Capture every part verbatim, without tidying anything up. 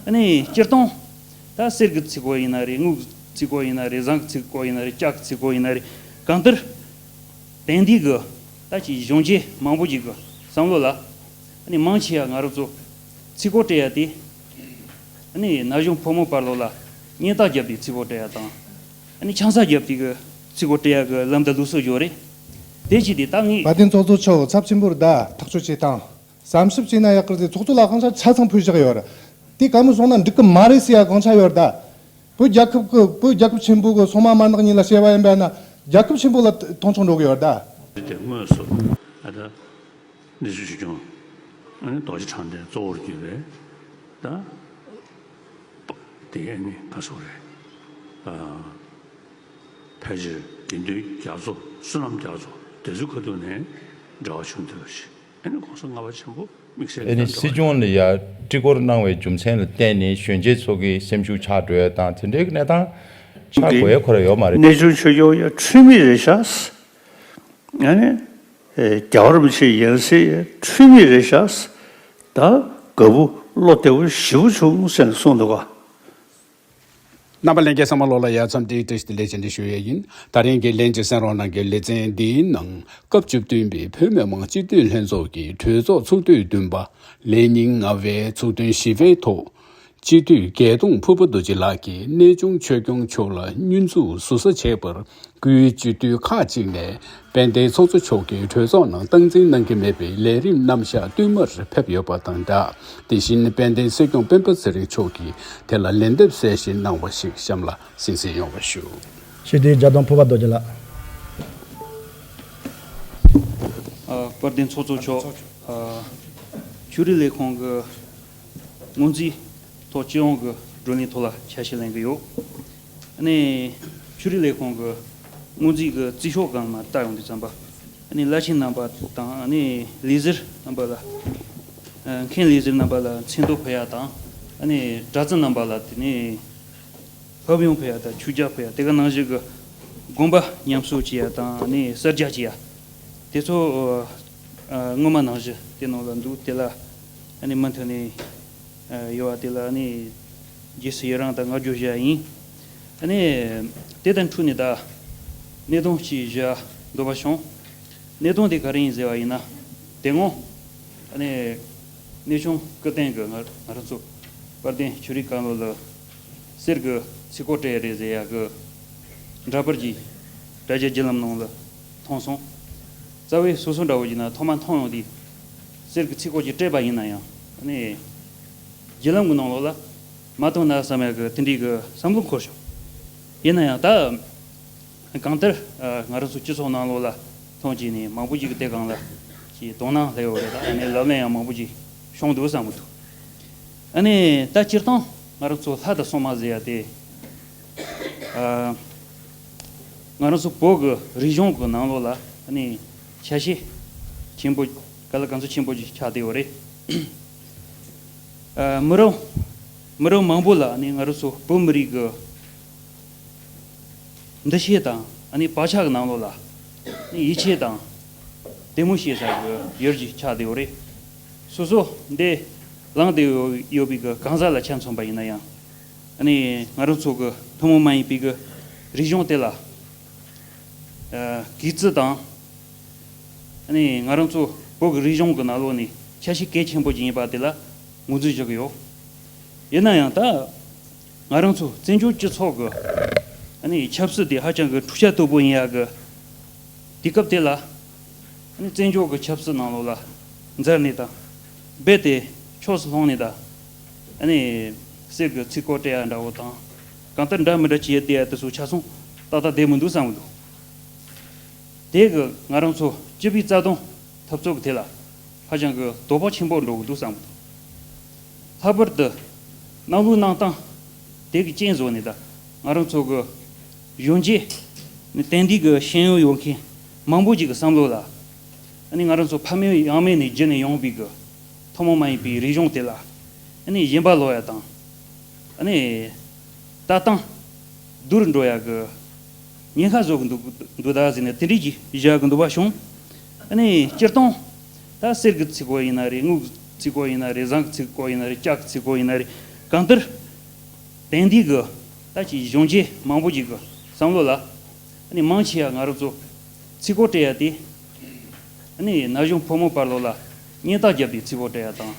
ཨ་ནི་སྤྱིར་བཏང་ད་གསེར་གྱི་ཚིག་གོ་ཡིན་ན་རེད། དངུལ་གྱི་ཚིག་གོ་ཡིན་ན་རེད། ཟངས་ཀྱི་ཚིག་གོ་ཡིན་ན་རེད། ལྕགས་ཀྱི་ཚིག་གོ་ཡིན་ན་རེད། གང་ལྟར་དེང་དུས་ཀྱི་ད་ཅིག་གཞོན་སྐྱེས་མང་པོ་ཞིག་གི་བསམ་བློ་ལ། ཨ་ནི་མང་ཆེ་བ་ང་རང་ཚོ་ཚིག་གོ་སྤྲད་ཡ་དེ། ཨ་ནི་ན་གཞོན་ཕོ་མོ་བར་ལོ་ལ་སྙན་རྟགས་བརྒྱབ་པའི་ཚིག་གོ་སྤྲད་ཡ་དང་། ཨ་ནི་ཆང་ས་བརྒྱབ་པའི་གི་ཚིག་གོ་སྤྲད་ཡ་གི་ལམ་དང་ལུགས་སྲོལ་ཡོད་རེད། དེ་བྱས་ཏེ་ད་ངས། དཔལ་ལྡན་ཚོགས་གཙོ་མཆོག་ཚབས་ཆེན་པོར་ད་ཐག་གཅོད་བྱེད་དང་། བསམ་ཞིབ་བྱས་ན་ཡག་གི་རེད། ཚོགས་གཙོ་ལགས་ཧང་ཆ་ཆ་ཚང་ཕུལ་བཞག་ཡོད་རེད། དེ་ག་མི་སོང་ན་འགྲིག་གི་མ་རེད་ཟེར་ཡ་དགོངས་འཆར་ཡོད་རེད་ད། བོད་རྒྱལ་ཁབ་ཀྱི་བོད་རྒྱལ་ཁབ་ཆེན་པོ་གི་སོ་མ་མ་ནག་གཉིས་ལ་བྱས་པ་ཡིན་པ་ན་རྒྱལ་ཁབ་ཆེན་པོ་ལ་མཐོང་ཆུང་འགྲོ་གི་ཡོད་རེད་ད། དེ་དངོས་སུ་ཨ་ད་གནས་ཚུལ་ཆོས་སྐྱོང་ཨ་ནི་རྡོ་རྗེ་དྲང་བདེན་གཙོ་བོར་གྱུར་པའི་ད་དེ་ཨ་ནི་ག་སོགས་རེད། ཨ་ཕལ་ཆེར་དགེ་འདུན་རྒྱ་མཚོ་བསོད་ནམས་རྒྱ་མཚོ་དེ་ཚོའི་ཁ་ཐུག་ནས་འབྲེལ་བ་བྱུང་འདུག་ཞེས། ཨ་ནི་༸གོང་ས་ལྔ་པ་ཆེན་པོ་དམིགས་བསལ་ཨ་ནི་སྲིད་སྐྱོང་ལ་ཡ་སྤྲི་སྐོར་གནང་བའི་རྒྱུ་མཚན་ལ་བརྟེན་ནས་གཞོན་སྐྱེས་ཚོ་གི་སེམས་ཤུགས་ཆག་འགྲོ་ཡ་དང་དེ་འདྲའི་གནས་སྟངས་ཆགས་དགོས་ཡ་ཁོ་ར་ཡོད་མ་རེད། གནས་ཆུང་ཆོས་སྐྱོང་ཡ་འཁྲུལ་མེད་རེད་ཤག་ཨ་ནི་རྒྱལ་བ་རིན་པོ་ཆེ་ཡན་སྲིད་ཡ་འཁྲུལ་མེད་རེད་ཤག་ད་དགའ་པོ་བློ་བདེ་པོ་ཞེ་པོ་བྱུང་ཟེར་ནས་གསུངས་འདུག་ག་རྣམ་པ་ལྷན་རྒྱས་ཚང་མ་ལོ་ལ་ཡ་མཚམས་འདིའི་བཀྲ་ཤིས་བདེ་ལེགས་བཅར་འདྲི་ཞུ་ཡས་ཡིན། ད་རིང་གི་ལྷན་ཅིག་གསན་རོགས་གནང་གི་ལེ་ཚན་འདིའི་ནང་སྐབས་བཅུ་བདུན་པའི་བོད་མི་མང་སྤྱི་འཐུས་ལྷན་ཚོགས་ཀྱི་གྲོས་ཚོགས་ཚོགས་དུས་བདུན་པ་ལས་ཉིན་ལྔ་པའི་ཚོགས་ཐུན་བཞི་པའི་ཐོག་སྤྱི་འཐུས་རྒྱལ་གདོང་ཕུར་པ་རྡོ་རྗེ་ལགས་ཀྱིས་གནས་ཆུང་ཆོས་སྐྱོང་མཆོག་ལ་བསྙོན་འཛུགས་ཟུར་ཟ་བྱས་པར། སྐུའི་སྤྱི་འཐུས་ཁག་ཅིག་ནས་དཔལ་ལྡན་ཚོགས་གཙོ་མཆོག་གིས་གྲོས་ཚོགས་ནང་སྟངས་འཛིན་གནང་གི་མེད་པའི་ལས་རིམ་རྣམ་གཞག་བསྟུད་མར་ཕེབས་ཡོད་པ་དང་སྦྲགས། དེ་བཞིན་དཔལ་ལྡན་སྲིད་སྐྱོང་སྤེན་པ་ཚེ་རིང་མཆོག་གིས་དེ་ལ་ལན་འདེབས་གསལ་བཤད་གནང་བ་ཞིག་གཤམ་ལ་གསན་གཟིགས་ཡོང་བ་ཞུ། སྤྱི་འཐུས་རྒྱལ་གདོང་ཕུར་པ་རྡོ་རྗེ་ལགས། ཨ། དཔལ་ལྡན་ཚོགས་གཙོ་མཆོག་ཨ། ཆོས་རིག་ལས་ཁུངས་ཀྱི་སྔོན་རྩིས་ཐོག་སྤྱི་ཡོངས་ཀྱི་བགྲོ་གླེང་ཐོག་ལ་ཆ་ཤས་ལེན་གྱི་ཡོད། ཨ་ནི་ཆོས་རིག་ལས་ཁུངས་ཀྱི་སྔོན་རྩིས་ཀྱི་རྩིས་ཤོག་སྒང་མར་བལྟ་ཡོང་དུས་ཙམ་པ། ཨ་ནི་བླ་ཆེན་རྣམ་པ་དང་། ཨ་ནི་ལས་ཟུར་རྣམ་པ་ལ། ཨ། མཁན་ལས་ཟུར་རྣམ་པ་ལ་མཚན་ཐོ་ཕུལ་ཡ་དང་། ཨ་ནི་གྲྭ་བཙུན་རྣམ་པ་ལ་དེ་ནས་ཕབ་ཡོང་ཕུལ་ཡ་དང་ཆོས་རྒྱག་ཕུལ་ཡ་དེ་ག་ནང་བཞིན་གྱི་དགོན་པ་ཉམས་གསོ་བྱེད་ཡ་དང་། ཨ་ནི་གསར་རྒྱག་བྱེད་ཡ་དེ་ཚོ། ཨ། སྔོན་མ་ནང་བཞིན་དེ་ནང་ལ་འདུག་དེ་ལ་ཨ་ནི་མུ་མཐུད་ནས། ཨ། ཡོད་པ་དེ་ལ་ཨ་ནི་རྗེས་སུ་ཡི་རང་དང་བསྔགས་བརྗོད་ཞུ་ཡ་ཡིན། ཨ་ནི་དེ་དང་འཁྲིལ་ནས་ད་གནད་དོན་ཅིག་ཞུ་ཡ་འདོད་པ་བྱུང་། གནད་དོན་དེ་ག་རེ་ཡིན་ཟེར་བ་ཡིན་ན། དེ་སྔོན་ཨ་ནི་གནས་ཆུང་སྐུ་རྟེན་གྱི་ང་ང་རང་ཚོ་དཔལ་ལྡན་ཆོས་རིག་བཀའ་བློན་ལ་གསེར་གྱི་ཚིག་གོ་སྤྲད་རེད་ཟེར་ཡ་གི་འདྲ་པར་གྱི་དྲ་རྒྱ་བརྒྱུད་ལམ་ནང་ལ་མཐོང་སོང་། རྩ་བའི་སོ་སོ་འདྲ་བོ་ཡིན་ན་ཐོག་མ་མཐོང་ཡོང་དུས་གསེར་གྱི་ཚིག་གོ་ཅིག་སྤྲད་པ་ཡིན་ན་ཡང་། ཨ་ནི་བརྒྱུད་ལམ་གྱི་ནང་ལོགས་ལ་མ་བཏོན་ན་བསམ་ཡག་གི་དེ་འདྲའི་གི་བསམ་བློ་འཁོར་བྱུང་། ཡིན་ན་ཡང་ད་གང་ལྟར། ཨ། ང་རང་ཚོ་སྤྱི་ཚོགས་ནང་ལོགས་ལ་མཐོང་བྱས་ནས་མང་པོ་ཞིག་གི་དེ་སྒང་ལ་ཅིག་དོ་སྣང་སླེབས་ཡོད་རེད། ད་ཨ་ནི་ལབ་གླེང་ཡང་མང་པོ་ཞིག་བྱུང་འདུག་བསམ་གྱི་འདུག་ཨ་ནི་ད་སྤྱིར་བཏང་ང་རང་ཚོ་ལྷ་དང་སྲུང་མ་ཟེར་ཡ་དེ། ཨ། ང་རང་ཚོ་བོད་ཀྱི་རིག་གཞུང་གི་ནང་ལོགས་ལ་ཨ་ནི་ཆ་ཤས་ཆེན་པོ་ག་ལ་ག་ཚོད་ཆེན་པོ་ཅིག་ཆགས་བསྡད་ཡོད་རེད། ཨ། མི་རབས་མི་རབས་མང་པོ་ལ་ཨ་ནི་ང་རང་ཚོ་བོད་མི་རིགས་ཀྱི་འདུ་ཤེས་དང་། ཨ་ནི་བག་ཆགས་ཀྱི་ནང་ལོགས་ལ་ཨ་ནི་ཡིད་ཆེས་དང་དད་མོས་བྱེད་ས་གི་ཡུལ་ཅིག་ཆགས་བསྡད་ཡོད་རེད། སོ་སོ་འདི་ལངས་བསྡད་ཡོད་པའི་གི་གང་ཟག་ལ་ཆ་མཚོན་པ་ཡིན་ན་ཡང་། ཨ་ནི་ང་རང་ཚོ་གི་ཐུན་མོང་མ་ཡིན་པའི་གི་རིག་གཞུང་དེ་ལ་ཨ་གུས་བརྩི་དང་། ཨ་ནི་ང་རང་ཚོ་བོད་ཀྱི་རིག་གཞུང་གི་ནང་ལོགས་ནས་ཆ་ཤས་གལ་ཆེན་པོ་ཅིག་ཡིན་པ་དེ་ལ་ངོས་འཛིན་ཞུ་གི་ཡོད། ཡིན་ན་ཡང་ད་ང་རང་ཚོ་བཙན་བྱོལ་སྤྱི་ཚོགས་ཀྱི་ཨ་ནི་ཆབ་སྲིད་དེ་ཧ་ཅང་གི་འཁྲུག་ཆ་དོད་པོ་ཡིན་ཡག་གི་དུས་སྐབས་དེ་ལ། ཨ་ནི་བཙན་བྱོལ་གྱི་ཆབ་སྲིད་ནང་ལོགས་ལ་འཛུལ་ནས་དང་། རྦད་དེ་ཕྱོགས་སུ་ལྷུང་ནས་དང་། ཨ་ནི་གསེར་གྱི་ཚིག་གོ་སྤྲད་ཡ་འདྲ་བོ་དང་། གང་ལྟར་འདྲ་མི་འདྲ་བྱས་བསྡད་ཡ་དེ་ཚོ་ཆ་ཚང་ཏག་ཏག་བསྡད་མི་འདུག་བསམ་གྱི་འདུག་དེ་གིས་ང་རང་ཚོ་སྤྱི་པའི་རྩ་དོན་འཐབ་རྩོད་ཀྱི་ཐད་ལ་ཧ་ཅང་གི་དོ་ཕོག་ཆེན་པོ་འགྲོ་གི་འདུག་བསམ་གྱི་འདུག་ལྷག་པར་དུ་གནམ་ལོའི་གནས་སྟངས་དེ་གི་རྐྱེན་བཟོ་ནས་ད་ང་རང་ཚོ་གི་གཞོན་སྐྱེས་ནི་དེང་དུས་ཀྱི་ཤེས་ཡོན་ཡོད་མཁན་མང་པོ་ཞིག་གི་བསམ་བློ་ལ། ཨ་ནི་ང་རང་ཚོ་ཕ་མེས་ཡང་མེས་ནས་བརྒྱུད་ནས་ཡོང་བའི་གི་ཐུན་མོང་མ་ཡིན་པའི་རིག་གཞུང་དེ་ལ་ཨ་ནི་ཞེན་པ་ལོག་ཡ་དང་། ཨ་ནི་ལྟ་སྟངས་སྡུག་རུ་འགྲོ་ཡ་གི་ཉེན་ཁ་བཟོ་གི་འདུག་འདུག་ད་ཟེར་ནས་དེ་འདྲས་ཀྱི་བཞག་གི་འདུག་པ་བྱུང་། ཨ་ནི་སྤྱིར་བཏང་ད་གསེར་གྱི་ཚིག་གོ་ཡིན་ན་རེད། དངུལ་གྱི་ཚིག་གོ་ཡིན་ན་རེད། ཟངས་ཀྱི་ཚིག་གོ་ཡིན་ན་རེད། ལྕགས་ཀྱི་ཚིག་གོ་ཡིན་ན་རེད། གང་ལྟར། དེང་དུས་ཀྱི་ད་ཅིག་གཞོན་སྐྱེས་མང་པོ་ཞིག་གི་བསམ་བློ་ལ། ཨ་ནི་མང་ཆེ་བ་ང་རང་ཚོ་ཚིག་སྐོར་བྲིས་ཡ་དེ། ཨ་ནི་ན་གཞོན་ཕོ་མོ་བར་ལོ་ལ་གཉེན་རྟགས་བརྒྱབ་པའི་ཚིག་སྐོར་བྲིས་ཡ་དང་།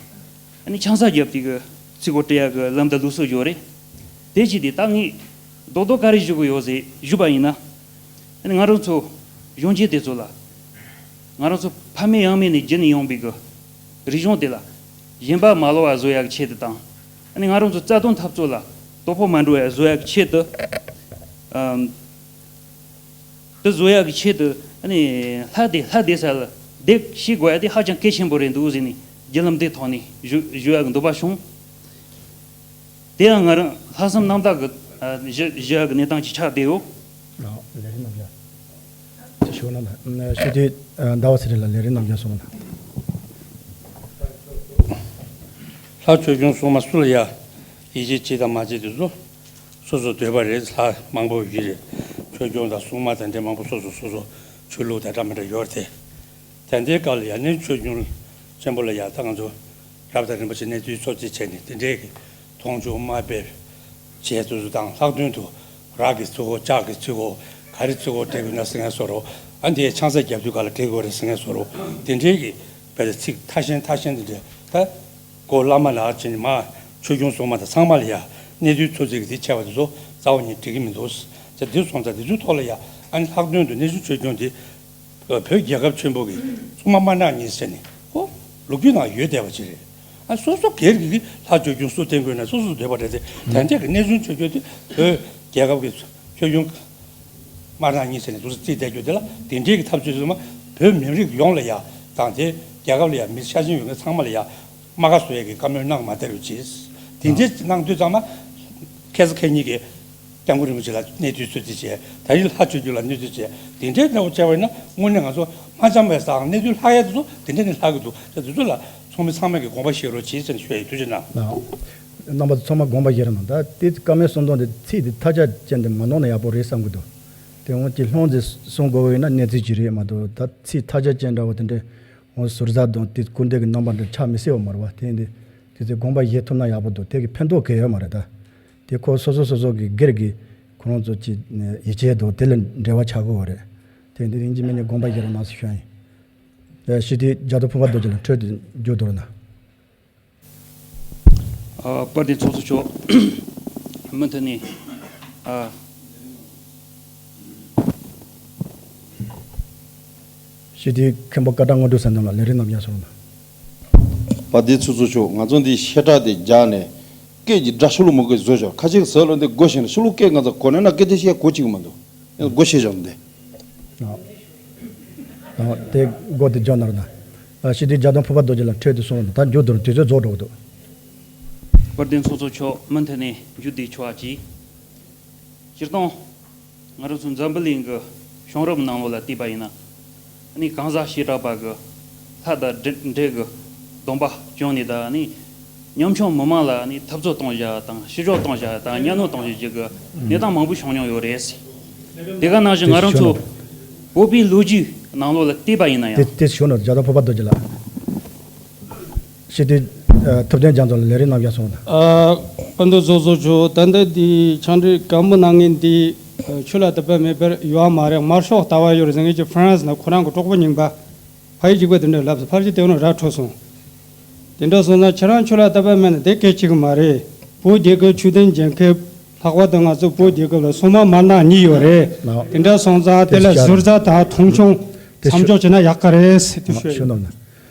ཨ་ནི་ཆང་ས་བརྒྱབ་པའི་གི་ཚིག་སྐོར་བྲིས་ཡ་གི་ལམ་དུ་ལུགས་སྲོལ་ཡོད་རེད། དེ་ཅི་སྟེ་ད་ངས་རྡོག་རྡོག་ག་རེ་ཞུ་གི་ཡོད་ཟེར་ཞུས་པ་ཡིན་ན། ཨ་ནི་ང་རང་ཚོ་གཞོན་སྐྱེས་དེ་ཚོ་ལ། ང་རང་ཚོ་ཕ་མེས་ཡང་མེས་ནས་བརྒྱུད་ནས་ཡོང་བའི་གི་རིག་གཞུང་དེ་ལ་ཞེན་པ་མ་ལོག་པ་བཟོ་ཡག་གི་ཆེད་དུ་དང་། ཨ་ནི་ང་རང་ཚོ་རྩ་དོན་འཐབ་རྩོད་ལ་དོ་ཕོག་མ་འགྲོ་ཡག་བཟོ་ཡག་གི་ཆེད་དུ། ཨམ། དེ་བཟོ་ཡག་གི་ཆེད་དུ་ཨ་ནི་ལྷ་སྡེ་ལྷ་སྡེ་ས་ལ་སྡེ་ཤེས་དགོས་ཡག་དེ་ཧ་ཅང་གལ་ཆེན་པོ་རེད་འདུག་ཟེར་ནས་བརྒྱུད་ལམ་འདིའི་ཐོག་ནས་ཞུ་ཞུ་ཡག་གི་འདོད་པ་བྱུང་། དེ་ཡང་ང་རང་ལྷག་བསམ་རྣམ་དག་གི་ཨ་ཞུ་ཞུ་ཡག་གི་གནས་སྟངས་ཅིག་ཆགས་བསྡད་ཡོད། ལགས། ལས་རིམ་རྣམ་གཞག་ཅིག་ཞུ་གནང་དང་། ཞུ་དུས་ཟླ་བ་ཚེ་རིང་ལགས་ལས་རིམ་རྣམ་གཞག་གསུང་གནང་། ལྷ་ཆོས་སྐྱོང་སྲུང་མ་སུ་ལ་ཡ་ཡིད་ཆེས་བྱེད་དང་མ་བྱེད་དེ་ཚོ་སོ་སོ་འདོད་པ་རེད། ལྷ་མང་པོ་ཡོད་རེད། ཆོས་སྐྱོང་དང་སྲུང་མ་དང་འདྲ་མང་པོ་སོ་སོ་སོ་སོ་ཆོས་ལུགས་དང་འདྲ་མི་འདྲ་ཡོད་རེད་དེ། དེ་འདྲའི་སྐབས་ལ་ཡང་ནི་ཆོས་སྐྱོང་ཆེན་པོ་ལ་ཡང་ད་ང་ཚོ་རྒྱལ་བ་དང་རིན་པོ་ཆེ་གནས་ཚུལ་གཙོ་ཆེ་བྱས་ནས་དེ་འདྲའི་གི་མཐོང་ཆུང་དམའ་འབེབས་བྱས་དུས་སུ་དང་ལྷག་དོན་དུ་རག་གི་ཚིག་གོ་ལྕགས་ཀྱི་ཚིག་གོ་ག་རེ་ཚིག་གོ་སྤྲད་དགོས་ན་ཟེར་མཁན་བཟོ་འདྲ། ཨ་འདི་ཆང་ས་རྒྱབ་དུས་ག་ལ་སྤྲད་དགོས་རེད་ཟེར་མཁན་བཟོ་འདྲ། དེ་འདྲའི་གི་བས་ཚིག་ཐ་ཤན་ཐ་ཤན་དེ་འདྲ་ད། གོ་བླ་མ་ལགས་ཅན་མ་ཆོས་སྐྱོང་སྲུང་མ་དང་ཚང་མ་ལ་ཡ་གནས་ཚུལ་ཚོད་ཚིག་གི་དེ་ཆེ་བ་དེ་ཚོ་རྩ་བ་ཉིད་འགྲིག་གི་མི་འདུག་ཟེར་དེ་སོང་ཙང་དེ་ཚོའི་ཐོག་ལ་ཡ་ཨ་ནི་ལྷག་དོན་དུ་གནས་ཆུང་ཆོས་སྐྱོང་དེ་བོད་རྒྱལ་ཁབ་ཆེན་པོ་གི་སྲུང་མ་དམར་ནག་གཉིས་ཟེར་ནས་ཨོ་ལོ་རྒྱུས་ནང་ཡོད་བསྡད་པ་ཅིག་རེད། ཨ་སོ་སོ་སྒེར་གྱི་ལྷ་ཆོས་སྐྱོང་སུ་བསྟེན་དགོས་ན་སོ་སོ་འདོད་པ་རེད་དེ་ད་ལྟའི་གི་གནས་ཆུང་ཆོས་སྐྱོང་དེ་བོད་རྒྱལ་ཁབ་ཀྱི་ཆོས་སྐྱོང་དམར་ནག་གཉིས་ཟེར་ནས་འདུག་སེ་རྩིས་བསྡད་རྒྱུ་དེ་ལ་དེ་འདྲའི་གི་ཐབས་ཇུས་ཚང་མ་བོད་མི་རིགས་ཡོངས་ལ་ཡ་དང་དེ་རྒྱལ་ཁབ་ལ་ཡ་མི་ཤ་ཞེན་ཡོད་མཁན་ཚང་མ་ལ་ཡ་རྨ་ཁ་བཟོ་ཡས་ཀྱི་བཀའ་མོལ་གནང་མ་བསྡད་རོགས་གྱིས། དེ་འདྲའི་གནང་དུས་ཚང་མ་ཁ་སང་ཁ་ཉིན་གྱི་སྐྱབས་མགོན་རིན་པོ་ཆེ་ལ་གནས་དུས་ཚོད་རྩིས་བྱས་ད་རིང་ལྷ་ཆོས་རྒྱུད་ལ་གནས་དུས་བྱས་དེ་འདྲའི་གནས་བབ་བྱས་པ་ཡིན་ན་དངོས་གནས་ང་ཚོ་མ་འཆམ་པའི་སའང་གནས་དུས་ལྷག་ཡས་དེ་ཚོ་དེ་འདྲ་ནས་ལྷག་གི་འདུག་ཟེར་དེ་ཚོ་ལ་ཚོགས་མི་ཚང་མས་ཀྱི་དགོངས་པ་བཞེས་རོགས་གྱིས་ཟེར་ནས་ཞུ་ཡས་ཡིན། ཐུགས་རྗེ་གནང་། རྣམ་པ་ཚོ་ཚང་མ་དགོངས་པ་བཞེས་རོགས་གནང་། ད་དེ་བཀའ་མོལ་གསུང་སྟངས་དེ་ཚིག་དེ་ཐ་ཆད་ཅན་དེ་མ་གནང་ན་ཡག་པོ་རེད་བསམ་གྱི་འདུག་དེ་འོང་ཅིག་སློང་ཚེ་གསུང་དགོས་པ་ཡིན་ན་གནས་ཚུལ་ཅིག་རེད་མ་གཏོགས་ད་ཚིག་ཐ་ཆད་ཅན་འདྲ་བོ་དེ་འདྲས་འོང་ཟུར་ཟ་དང་དེ་སྐུར་འདེབས་ཀྱི་རྣམ་པ་འདྲ་ཆགས་མི་སྲིད་པ་མ་རེད་བ། དེ་ཡིན་དུས་དེ་ཚོས་དགོངས་པ་བཞེས་ཐུབ་ན་ཡག་པོ་འདུག་དེ་གི་ཕན་ཐོགས་གང་ཡང་ཡོད་མ་རེད། ད་དེ་ཁོ་སོ་སོ་སོ་སོ་གི་སྒེར་གྱི་ཁོ་རང་ཚོ་ཅིག་ཡིད་ཆེས་དང་དེ་ལ་འབྲེལ་བ་ཆགས་ཀྱི་ཡོད་རེད། དེ་ཡིན་དུས་ཡིན་གཅིག་མིན་གཉིས་དགོངས་པ་བཞེས་རོགས་གནང་ཟེར་ཞུ་ཡ་ཡིན། ཨ་ཞུ་དེ་རྒྱ་མཚོ་ཕུར་པ་རྡོ་རྗེ་ལགས་འཕྲོས་དེ་མཇུག་བསྡུ་རོགས་གནང་། ཨ་དཔལ་ལྡན་ཚོགས་གཙོ་མཆོག་མུ་མཐུད་ནས་ཨ་ཞུ་དེ་མཁན་པོ་ཀ་ཏ་དངོས་གྲུབ་ཟེར་མཁན་ལ་ལས་རིམ་རྣམ་གཞག་གསུང་རོགས་གནང་། དཔལ་ལྡན་ཚོགས་གཙོ་མཆོག་ང་ཚོ་འདི་བཤད་གྲྭ་དེ་རྒྱག་ནས་སྐད་ཀྱི་སྒྲ་ཤུ་ལུ་མོ་གི་བཟོ་ཞོར་ཁ་ཅིག་ཟ་ལོ་འདི་སྒོ་ཕྱེ་ནས་ཤུ་ལུ་སྐད་ང་ཚོ་གོ་ནས་ན་སྐད་དེ་བཤད་གོ་གཅིག་མ་འདུག་སྒོ་ཕྱེ་ཞོར་འདི། ཨ། ཨ། དེ་སྒོ་དེ་རྒྱག་ནོར་ན། ཨ་ཞི་བདེ་རྒྱ་མཚོ་ཕུར་པ་རྡོ་རྗེ་ལ་འཕྲོས་ཏེ་གསུངས་རོགས་གནང་། ད་མཇུག་བསྡུ་རོགས། དུས་ཚོད་རྫོགས་འགྲོ་གི་འདུག་དཔལ་ལྡན་ཚོགས་གཙོ་མཆོག་མུ་མཐུད་ནས་མཇུག་བསྡུའི་ཆོག་ཅིག་སྤྱིར་བཏང་། ང་རང་ཚོ་འཛམ་བུ་གླིང་གི་བྱུང་རབས་ནང་ལོགས་ལ་བལྟས་པ་ཡིན་ན། ཨ་ནི་གང་ཟག་བྱེ་བྲག་པ་གི་ལྷ་དང་འདྲེ་འདྲེ་གི་སྡོམ་པ་བཅངས་ནས་ད་ཨ་ནི་ཉམ་ཆུང་མི་མང་ལ་ཨ་ནི་འཐབ་རྩོད་གཏོང་བཞག་དང་ཕྱི་བཤོལ་གཏོང་བཞག་དང་གཉའ་གནོན་གཏོང་བཞིན་གྱི་གནས་སྟངས་མང་པོ་བྱུང་མྱོང་ཡོད་རེད། དེ་ག་ནང་བཞིན་ང་རང་ཚོ་བོད་པའི་ལོ་རྒྱུས་ནང་ལོགས་ལ་བལྟས་པ་ཡིན་ན་ཡང་། དེ་དེ་ཞུ་ནོར་རྒྱ་དར་ཕུར་པ་རྡོ་རྗེ་ལགས། ཞི་བདེ་ཨ་ཐུབ་བསྟན་རྒྱ་མཚོ་ལ་ལས་རིམ་རྣམ་གཞག་གསུང་དང་། ཨ་སྤུན་ཟླ་ཚོགས་གཙོ་མཆོག་ད་ལྟ་འདི་ཆང་འདྲེན་གང་མོ་གནང་མཁན་འདི་ཆོས་ལ་དད་པ་མེད་པར་ཡོད་མ་རེད། དམར་ཤོག་ལྟ་བ་ཡོད་རེད་ཟེར་མཁན་གྱི་ཧྥ་རན་སི་ནང་ཁོ་རང་གི་གྲོགས་པོ་རྙིང་པ་ཕ་ཡུལ་གཅིག་པ་དེ་འདྲ་ལབ་སོང་། ཕལ་ཆེར་དེ་ནང་ར་འཕྲོད་སོང་། དེ་འདྲ་སོང་ན་ཁྱེད་རང་ཆོས་ལ་དད་པ་མེད་ན་དེ་སྐད་ཆ་གི་མ་རེད། བོད་རྒྱལ་ཁབ་ཆོས་ལྡན་རྒྱལ་ཁབ་ལྷག་པར་དུ་ང་ཚོ་བོད་རྒྱལ་ཁབ་ལ་སྲུང་མ་དམར་ནག་གཉིས་ཡོད་རེད། ལགས། དེ་འདྲ་སོང་ཙང་དེ་ལ་ཟུར་ཟ་དང་མཐོང་ཆུང་དེ་མཚམས་ཞུ་འཇོག་བྱས་ན་ཡག་ག་རེད་ཟེར་དེ་ལགས་ཞུ་ཡ་ཞུ་ཡིན། ནོར་ན།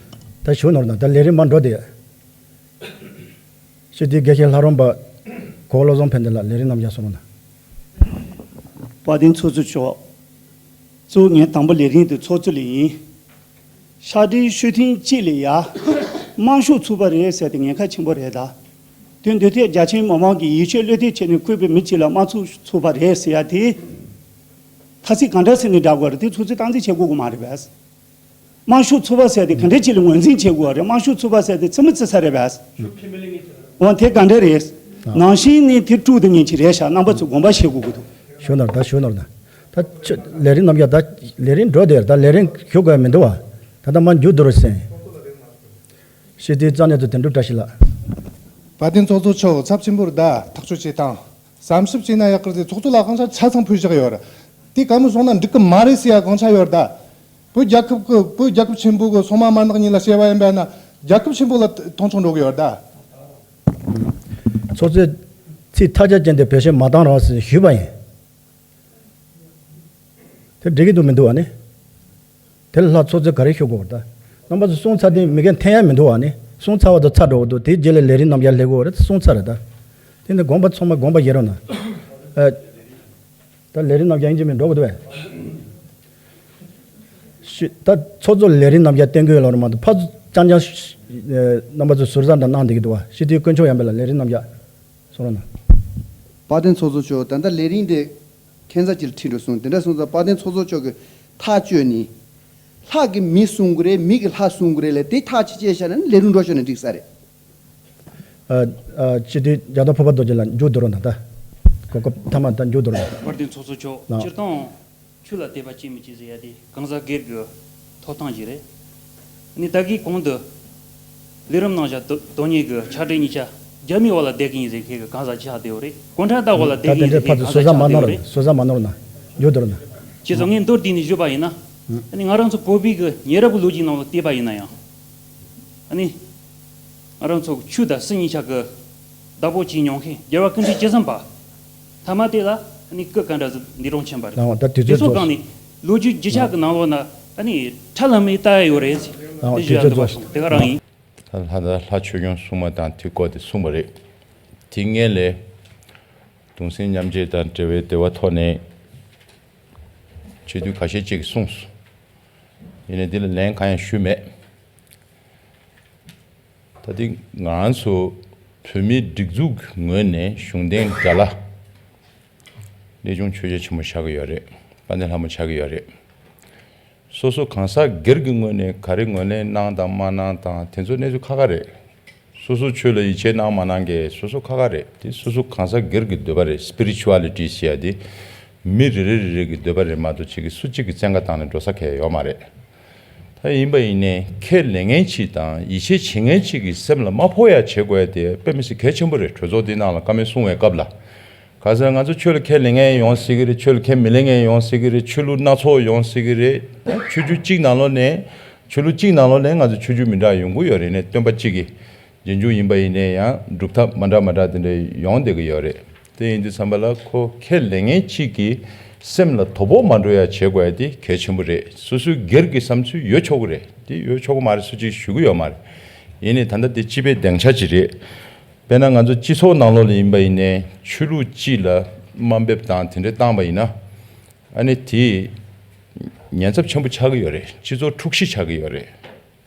ད་ཞུ་ནོར་ན་ད་ལས་རིམ་མ་འགྲོ་དེ། ཞི་བདེ་དགེ་བཤེས་ལྷ་རམས་པ་གོ་བློ་བཟང་ཕན་བདེ་ལགས་ལས་རིམ་རྣམ་གཞག་གསུང་རོགས་གནང་། དཔལ་ལྡན་ཚོགས་གཙོ་མཆོག་གཙོ་བོ་ངས་དང་པོ་ལས་རིམ་དེ་ཚོགས་གཙོ་ལས་ཡིན། ཕྱག་སྦྲེལ་ཤོད་ཐེངས་གཅིག་ལ་ཡ། དམར་ཤོག་ཚུགས་པ་རེད་ཟེར་དེ་ཉེན་ཁ་ཆེན་པོ་རེད་ད། དོན་དུ་ཐད་རྒྱ་ཆེན་མི་མང་གིས་ཡིད་ཆེས་བློས་གཏད་བྱས་ནས་བསྐོས་པའི་མི་གཅིག་ལ་དམར་ཤོག་ཚུགས་པ་རེད་ཟེར་ཡ་དེ། ཐ་ཚིག་གང་འདྲ་ཟེར་ནས་བསྒྲགས་དགོས་རེད་དེ་ཚོ་ཚོས་སྟངས་འཛིན་བྱེད་དགོས་ཀྱི་མ་རེད་པས། དམར་ཤོག་ཚུགས་པ་ཟེར་དེ་ག་འདྲ་ཅིག་ལ་ངོས་འཛིན་བྱེད་དགོས་རེད། དམར་ཤོག་ཚུགས་པ་ཟེར་དེ་ཚིག་མི་ཚིག་ས་རེད་པས། འོ་དེ་ག་འདྲ་རེད། ནང་བཞིན་ནི་དེ་དཀྲུག་དེ་ངན་ཅིག་རེད་ཤག་རྣམ་པ་ཚོས་དགོངས་པ་བཞེས་དགོས་ཀྱི་འདུག་ཞུ་ནོར་ད་ཞུ་ནོར་ད། ད་ཆ་ལས་རིམ་རྣམ་གཞག་ད་ལས་རིམ་འགྲོ་དེར་ད་ལས་རིམ་ཞུ་དགོས་མི་འདུག་བ། ད་ལྟ་མ་མཇུག་བསྡུ་རུ་ཟིན། ཞི་བདེའི་རྩ་གནད་དུ་དོན་གྲུབ་བཀྲ་ཤིས་ལགས། དཔལ་ལྡན་ཚོགས་གཙོ་མཆོག་ཚབས་ཆེན་པོར་ད་ཐག་གཅོད་བྱེད་སྟངས་བསམ་ཞིབ་བྱས་ན་ཡག་གི་རེད། ཚོགས་གཙོ་ལ་དབང་ཆ་ཆ་ཚང་ཕུལ་བཞག་ཡོད་རེད། དེ་ག་མི་སོང་ན་འགྲིག་གི་མ་རེད་ཟེར་ཡ་དབང་ཆ་ཡོད་རེད་ད། བོད་རྒྱལ་ཁབ་ཀྱི་བོད་རྒྱལ་ཁབ་ཆེན་པོ་གི་སོ་མ་མ་ནག་གཉིས་ལ་བཤད་པ་ཡིན་པ་ན་རྒྱལ་ཁབ་ཆེན་པོ་ལ་མཐོང་ཆུང་འགྲོ་གི་ཡོད་རེད་ད། ཚོགས་གཙོས་ཚིག་ཐག་ཆོད་ཅན་དེ་བེད་སྤྱོད་མ་བཏང་རོགས་ཞེས་ཞུས་པ་ཡིན། དེ་འགྲིག་གི་འདུག་མི་འདུག་བ་ནི། དེ་ལ་ལྷག་ཚོགས་གཙོས་ག་རེ་ཞུ་དགོས་པ་རེད་ད། རྣམ་པ་ཚོ་གསུང་ཚར་དུས་མི་རྒན་འཐེན་ཡ་མི་འདུག་བ་ནི། གསུང་ཚར་བ་དང་ཚར་འགྲོ་གི་འདུག་དེའི་རྗེས་ལ་ལས་རིམ་རྣམ་གཞག་སླེབས་དགོས་པ་རེད། གསུང་ཚར་རེད་ད། དེ་ནི་དགོངས་པ་ཚང་མ་དགོངས་པ་བཞེས་རོགས་གནང་། ཨ། ད་ལས་རིམ་རྣམ་གཞག་ཡིན་གཅིག་མིན་འགྲོ་གི་འདུག་བས། ཤི། ད་ཚོགས་གཙོ་ལས་རིམ་རྣམ་གཞག་བསྟན་དགོས་ལོ་རེད་མ་གཏོགས་ཕར་ཚུར་རྐྱང་རྐྱང་ཤ་ཤ་རྣམ་པ་ཚོས་ཟུར་ཟ་འདྲ་གནང་བསྡད་ཀྱི་འདུག་བ། སྤྱི་འཐུས་དཀོན་མཆོག་ཡང་པས་ལ་ལས་རིམ་རྣམ་གཞག་གསུང་རོགས་གནང་། དཔལ་ལྡན་ཚོགས་གཙོ་མཆོག་ད་ལྟ་ལས་རིམ་དེ་ཁྱད་མཚར་ཅིག་ལ་ཁྲིད་འགྲོ་སོང་། དེ་འདྲ་སོང་ཙང་དཔལ་ལྡན་ཚོགས་གཙོ་མཆོག་གི་ཐག་གཅོད་ནི། ལྷ་གིས་མི་གསུང་གི་རེད། མི་གིས་ལྷ་གསུང་གི་རེད་ལས་དེ་ཐག་ཅིག་བཅད་བཞག་ན་ལས་རིམ་འགྲོ་ཤོག་ན་འགྲིག་ས་རེད། ཨ། ཨ། སྤྱི་འཐུས་རྒྱ་མཚོ་ཕུར་པ་རྡོ་རྗེ་ལགས་མཇུག་བསྡུ་རོགས་གནང་ད། གོ་སྐབས་མཐའ་མ་ད་མཇུག་བསྡུ་རོགས་གནང་། དཔལ་ལྡན་ཚོགས་གཙོ་མཆོག་ལགས། སྤྱིར་བཏང་ཆོས་ལ་དད་པ་བྱེད་མི་བྱེད་ཟེར་ཡ་དེ་གང་ཟག་སྒེར་གྱི་ཐོབ་ཐང་ཅིག་རེད། ནི་ད་གིན་གོང་དུ་ལས་རིམ་ནང་བཞག་དོ་དོན་གཉེར་གྱི་ཕྱག་སྦྲེལ་གཉིས་ཆ་རྒྱ་མིའི་འོག་ལ་བསྡད་ཀྱི་ཡིན་ཟེར་མཁན་གྱི་གང་ཟག་ཅིག་ཧ་བསྡད་ཡོད་རེད། གོང་ཁྲན་ཏང་འོག་ལ་ད་བསྡད་ཀྱི་དེ་ཡིན་ཟེར་འདྲའི་མཁན་ཕར་ཚུར་གང་ཟག་ཅིག་ཧ་བསྡད་ཡོད་རེད། སོ་སོ་མ་ནོར་རོགས་གནང་། མཇུག་བསྡུ་རོགས་གནང་། བྱས་ཙང་ངས་མདོར་བསྡུས་ནས་ཞུས་པ་ཡིན་ན། ཨ་ནི་ང་རང་ཚོ་བོད་པའི་གི་ཉེ་རབས་ཀྱི་ལོ་རྒྱུས་ནང་ལ་བལྟས་པ་ཡིན་ན་ཡང་། ཨ་ནི། ང་རང་ཚོ་ཆོས་དང་སྲིད་གཉིས་ཆ་གི་བདག་པོ་བྱས་མྱོང་མཁན་རྒྱལ་བ་ཀུན་འདུས་ཆེ་བཟང་པ། ཐ་མ་དེ་ལ་ཨ་ནི་སྐུ་ག་འདྲ་ཟིག་འདི་རང་ཕྱིན་པ་རེད། ལགས་འོང་། ད་དུས་དེ་ཚོད་ཚོ་རྫོགས་སོང་། སྒང་ནས་ལོ་རྒྱུས་བརྗིད་ཆགས་ཀྱི་ནང་ལོགས་ན་ཨ་ནི་ཁྲ་ལམ་མེ་ལྟ་ཡ་ཡོད་རེད། ལགས་འོང་། དེ་ཞུ་དུས་ཡ་ཚོད་འདི་པ་རྫོགས་སོང་། དེ་ག་རང་ཡིན། ད་ལྷ་ད་ལྷ་ཆོས་སྐྱོང་སྲུང་མ་དང་དེ་སྐོར་དེ་གསུངས་པ་རེད། དེ་སྔོན་ལས་གདུང་སེམས་མཉམ་སྐྱེད་དང་འབྲེལ་བའི་བདེ་བ་ཐོག་ནས་ཆོས་དུས་ཁ་ཤས་ཅིག་གསུངས་སོང་། ཡིན་ནའི་འདི་ལ་ལན་གང་ཡང་ཞུས་མེད། ད་ཐེངས་ང་རང་ཚོ་བོད་མིའི་སྒྲིག་འཛུགས་ཀྱི་ངོས་ནས་གཞུང་འབྲེལ་དགྲ་ལྷ་གནས་ཆུང་ཆོས་རྒྱལ་ཆེན་པོ་ཆགས་ཀྱི་ཡོད་རེད། དཔལ་ལྡན་ལྷ་མོ་ཆགས་ཀྱི་ཡོད་རེད། སོ་སོ་གང་ཟག་སྒེར་གྱི་ངོས་ནས་ག་རེ་ངོས་ལེན་གནང་དང་མ་གནང་དང་དེ་ཚོ་གནས་ཚུལ་ཁག་ཁག་རེད། སོ་སོ་ཆོས་ལ་ཡིད་ཆེས་གནང་མ་གནང་གི་སོ་སོ་ཁག་ཁག་རེད། དེ་སོ་སོ་གང་ཟག་སྒེར་གྱི་འདོད་པ་རེད། སི་པི་རི་ཅུ་ཨ་ལི་ཊི་ཟེར་ཡ་དེ་མི་རེ་རེ་རེ་རེ་གི་འདོད་པ་རེད་མ་གཏོགས་ཅིག་གི་སུ་གཅིག་གི་བཙན་བཀའ་བཏང་ནས་འགྲོ་ས་གང་ཡང་ཡོད་མ་རེད། ད་ཡིན་པ་ཡིན་ནའི་ཁས་ལེན་མཁན་གཅིག་དང་ཡིད་ཆེས་བྱེད་མཁན་གཅིག་གི་སེམས་ལ་མ་ཕོག་ཡ་བྱེད་དགོས་ཡ་དེ་དཔེ་མི་སྲིད་གལ་ཆེན་པོ་རེད། གྲོས་ཚོགས་འདི་ནང་ལ་བཀའ་མོལ་གསུང་བའི་སྐབས་ལ། ག་ཟེར་ང་ཚོ་ཆོས་ལ་ཁས་ལེན་མཁན་ཡོང་སྲིད་ཀྱི་རེད། ཆོས་ལ་ཁས་མི་ལེན་མཁན་ཡོང་སྲིད་ཀྱི་རེད། ཆོས་ལུགས་སྣ་ཚོགས་ཡོང་སྲིད་ཀྱི་རེད། ཆོས་བརྒྱུད་གཅིག་ནང་ལོགས་ནས་ཆོས་ལུགས་གཅིག་ནང་ལོགས་ནས་ང་ཚོ་ཆོས་བརྒྱུད་མི་འདྲ་ཡོང་གི་ཡོད་རེད། ནས་སྟོན་པ་གཅིག་གི་རྗེས་འཇུག་ཡིན་པ་ཡིན་ནའི་ཡང་སྒྲུབ་ཐབས་མ་འདྲ་མ་འདྲ་དེ་འདྲ་ཡོང་བསྡད་ཀྱི་ཡོད་རེད། དེ་ཡིན་དུས་ཙམ་པ་ལ་ཁོ་ཁས་ལེན་མཁན་གཅིག་གི་སེམས་ལ་དོ་ཕོག་མ་འགྲོ་ཡ་བྱེད་དགོས་ཡ་དེ་གལ་ཆེན་པོ་རེད། སོ་སོའི་སྒེར་གྱི་བསམ་ཚུལ་ཡོད་ཆོག་གི་རེད། དེ་ཡོད་ཆོག་གི་མ་རེད། སུ་གཅིག་ཞུ་གི་ཡོད་མ་རེད། ཡིན་ནའི་ད་ལྟ་དེ་སྤྱི་པའི་སྡིངས་ཆ་ཅིག་རེད། དཔེར་ན་ང་ཚོ་སྤྱི་ཚོགས་ནང་ལོགས་ལ་ཡིན་པ་ཡིན་ནའི་ཆོས་ལུགས་གཅིག་ལ་དམའ་འབེབས་དང་དེ་འདྲ་བཏང་པ་ཡིན་ན། ཨ་ནི་དེ་ཉེན་ཚབས་ཆེན་པོ་ཆགས་ཀྱི་ཡོད་རེད། སྤྱི་ཚོགས་འཁྲུག་གཞི་ཆགས་ཀྱི་ཡོད་རེད།